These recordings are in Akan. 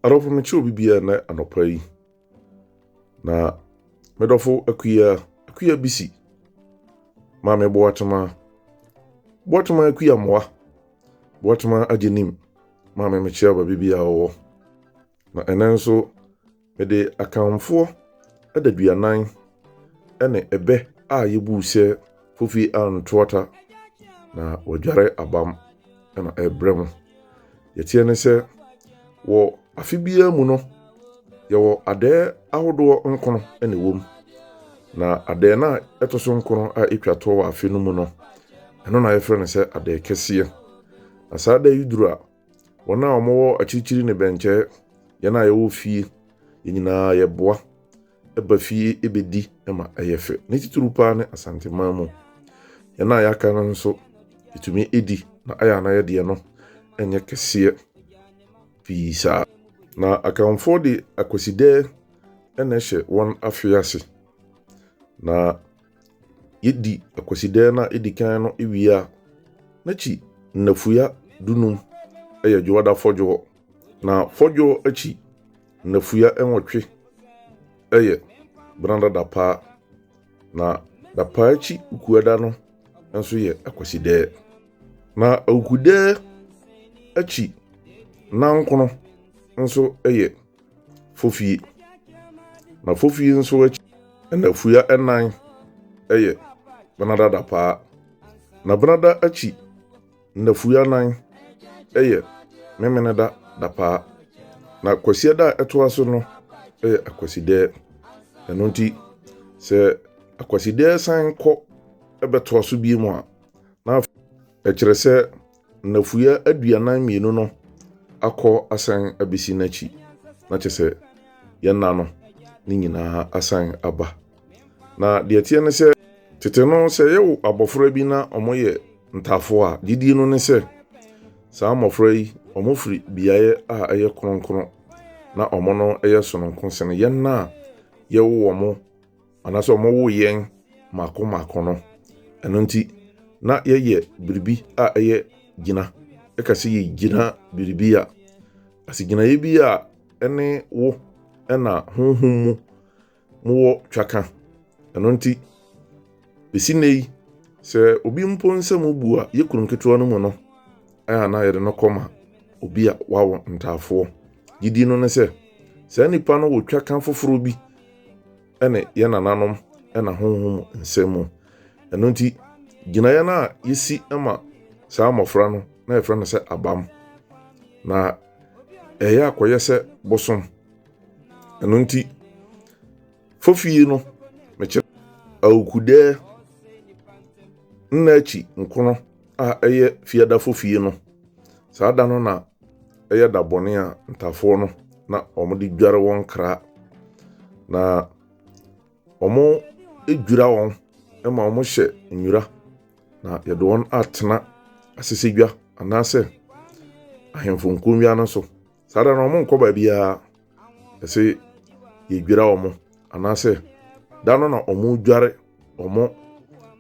Adɔfo mekyɛ obi biara nnɛ anɔpa yi. Na me dɔfo Akua, Akua Bisi, Maame Boatema, Boatema Akua Mmoa, Boatema Agyenim, Maame mekyia baabi biara ɔwɔ. Na ɛnɛ nso mede Akanfoɔ adaduanan ne ɛbɛ a yɛbuu sɛ Kofi antoata na wadware abam na ɛrebrɛ mo. Deɛ ɛteɛ ne sɛ, wɔ afe biara mu no, yɛwɔ adɛɛ ahodoɔ nkono na ɛwɔ mu. Na adɛɛ no a ɛtɔ so nkono a ɛtwa toɔ wɔ afe no mu no, ɛno na yɛfrɛ no sɛ adɛɛ kɛseɛ. Na saa da yi duru a, wɔn a wɔwɔ akyirikyiri ne bɛnkyɛɛ, yɛn a yɛwɔ fie, yɛn nyinaa yɛboa ba fie bɛdi ma ɛyɛ fɛ. Ne titiriw paa ne Asanteman mu. Yɛn a yɛaka no nso, yɛtumi di na ayɛ a na yɛdeɛ no nyɛ kɛseɛ pii saa. Na Akanfoɔ de Akwasidɛɛ na ɛhyɛ wɔn afe ase. Na yɛdi Akwasidɛɛ no a ɛdi kan no wie a, n'akyi nnafua dunum yɛ Dwoada Fɔdwoɔ. Na Fɔdwoɔ akyi Nnafua nwɔtwe yɛ Benada Dapaa, na Dapaa akyi Wukuada no nso yɛ Akwasidɛɛ. Na Awukudɛɛ akyi Nankono nso yɛ Fofie, na Fofie nso akyi nnafua nnan yɛ Benada Dapaa, na Benada akyi Nnafua nan yɛ Memeneda dapaa, na Kwasiada a ɛtoa so no yɛ Akwasidɛɛ. Ɛno nti, sɛ Akwasidɛɛ san kɔ bɛtoa so bio a, na ɛkyerɛ sɛ nnafua 42 no akɔ asan abɛsi n'akyi, na kyerɛ sɛ yɛn nna no ne nyinaa asan aba. Na deɛ ɛteɛ ne sɛ, tete no sɛ yɛwo abɔfra bi na wɔyɛ ntafoɔ a, gyidie no ne sɛ saa mmɔfra yi wɔfiri beaeɛ a ɛyɛ kronkron na wɔn no yɛ sononko sene yɛn a yɛwo wɔn anaasɛ wɔwo yɛn mmaako mmaako no. Ɛno nti, na yɛyɛ biribi a ɛyɛ gyina. Ɛka sɛ yɛgyina biribi a, asegyinaeɛ bi a ɛne wo na honhom mu mowɔ twaka. Ɛno nti, bɛsi nnɛ yi, sɛ obi mpo nsam bu a, yɛ kunu nketewa no mu no, ɛyɛ a na yɛde no kɔma obi a wawo ntaafoɔ. Gyidie no ne sɛ, saa nipa no wɔ twaka foforɔ bi ne yɛn nananom na honhom mu nsɛm mu. Ɛno nti, gyinaeɛ no a yɛsi ma saa mmɔfra no, na yɛfrɛ no sɛ abam. Na ɛyɛ akɔyɛ sɛ bosom. Ɛno nti, fofie no, mekyerɛ awukudɛɛ nna akyi nkono a ɛyɛ fiada fofie no, saa da no na ɛyɛ da bɔne a ntafoɔ no na wɔde dware wɔn kra. Na wɔdwira wɔn ma wɔhyɛ nwura na yɛde wɔn atena asɛsɛdwa anaasɛ ahemfo nkonnwa no so. Saa da no wɔnkɔ baabiara, ɛsɛ yɛdwira wɔn anaasɛ da no na wɔdware wɔn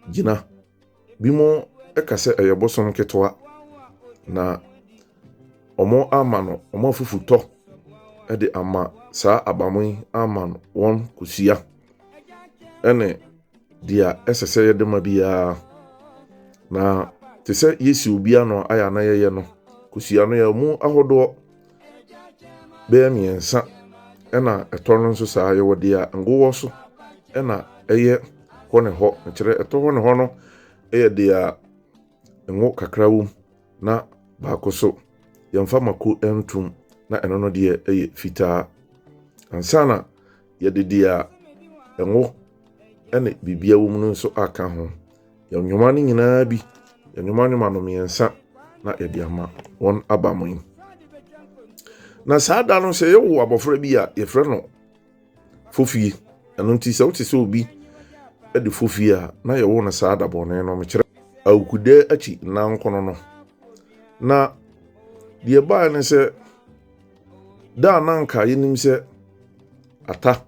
gyina. Binom ka sɛ ɛyɛ bosom ketewa, na wɔama no wɔn afufutɔ de ama saa abamo yi ama no wɔn kosua ne deɛ ɛsɛ sɛ yɛde ma biara. Na te sɛ yɛsi obi ano ayɛ a na yɛyɛ no, kosua no yɛwɔ mu ahodoɔ bɛyɛ mmiɛnsa, ɛna ɛtɔ no nso saa yɛwɔ deɛ ngo wɔ so ɛna ɛyɛ hɔ ne hɔ. Mekyerɛ ɛtɔ hɔ ne hɔ no yɛ deɛ ngo kakra wom na baako so yɛmfa mako ntom na ɛno no deɛ ɛyɛ fitaa. Ansa na yɛde deɛ ngo ne biribiara wɔ mu no nso aka ho. Yɛnwoma no nyinaa bi, yɛnwomanwoma no mmiɛnsa na yɛde ama wɔn aba mo yi. Na saa da no sɛ yɛwo abɔfra bi a yɛfrɛ no fofie. Ɛno nti sɛ wote sɛ obi de fofie a na yɛwo no saa da bɔne no mekyerɛ awukudɛ akyi nnankono no. Na deɛ ɛbaeɛ ne sɛ da a na anka yɛnim sɛ ata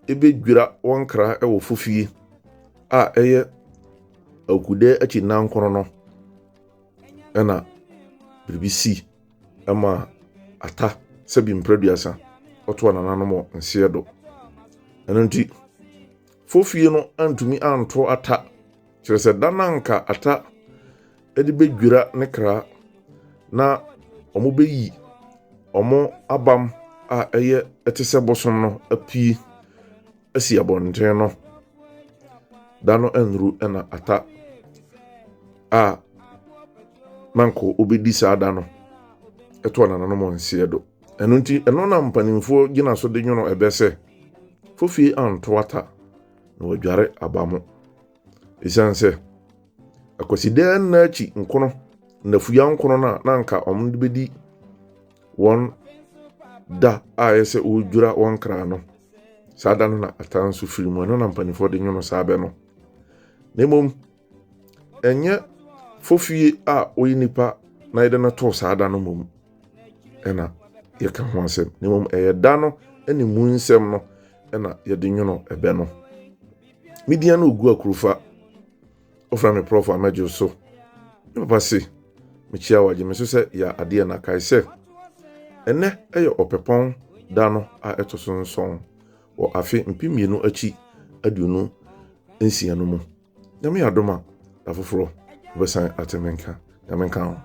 wɔbɛdwira wɔn kra wɔ fofie a ɛyɛ awukudɛ akyi nnankono no ɛna biribi si ma Ata sɛbi mprɛduasa ɔtoa nananom wɔ nseɛ do. Ɛno nti, fofie no antumi anto Ata, kyerɛ sɛ da no anka Ata de bɛdwira ne kra na wɔbɛyi wɔn abam a ɛyɛ ɛte sɛ bosom no apue asi abɔnten no, da no annuru na Ata a na nka ɔbɛdi saa da no ɛtoɔ nananom nseɛ do. Ɛno nti, ɛno na mpanimfoɔ gyina so de nwono ɛbɛ sɛ, fofie anto Ata na wadware aba mo. Ɛsiane sɛ Akwasidaa nna akyi nkono, nnafua nkono no a na anka wɔn de bɛdi wɔn da a ɛyɛ sɛ wɔredwira wɔn kra no, saa da no na Ata nso firi mu. Ɛno na mpanimfoɔ de nwono saa bɛ no. Na mmom, ɛnyɛ fofie a ɔyɛ nipa na yɛde no too saa da no mmom ɛna yɛka ho asɛm. Na mmom ɛyɛ da no ne mu nsɛm no ɛna yɛde nwono ɛbɛ no. Media no ogu akurufa. Wofrɛ me prɔfo a mɛgye so. Me papa se mekyia wo agye me so sɛ yɛ adeɛ na kae sɛ ɛnɛ ɛyɛ ɔpɛpɔn da no a ɛto so nson wɔ afe 2026 no mu. Nyame yɛ adom a, da foforɔ wobɛsan ate me nka. Nyame nka ho.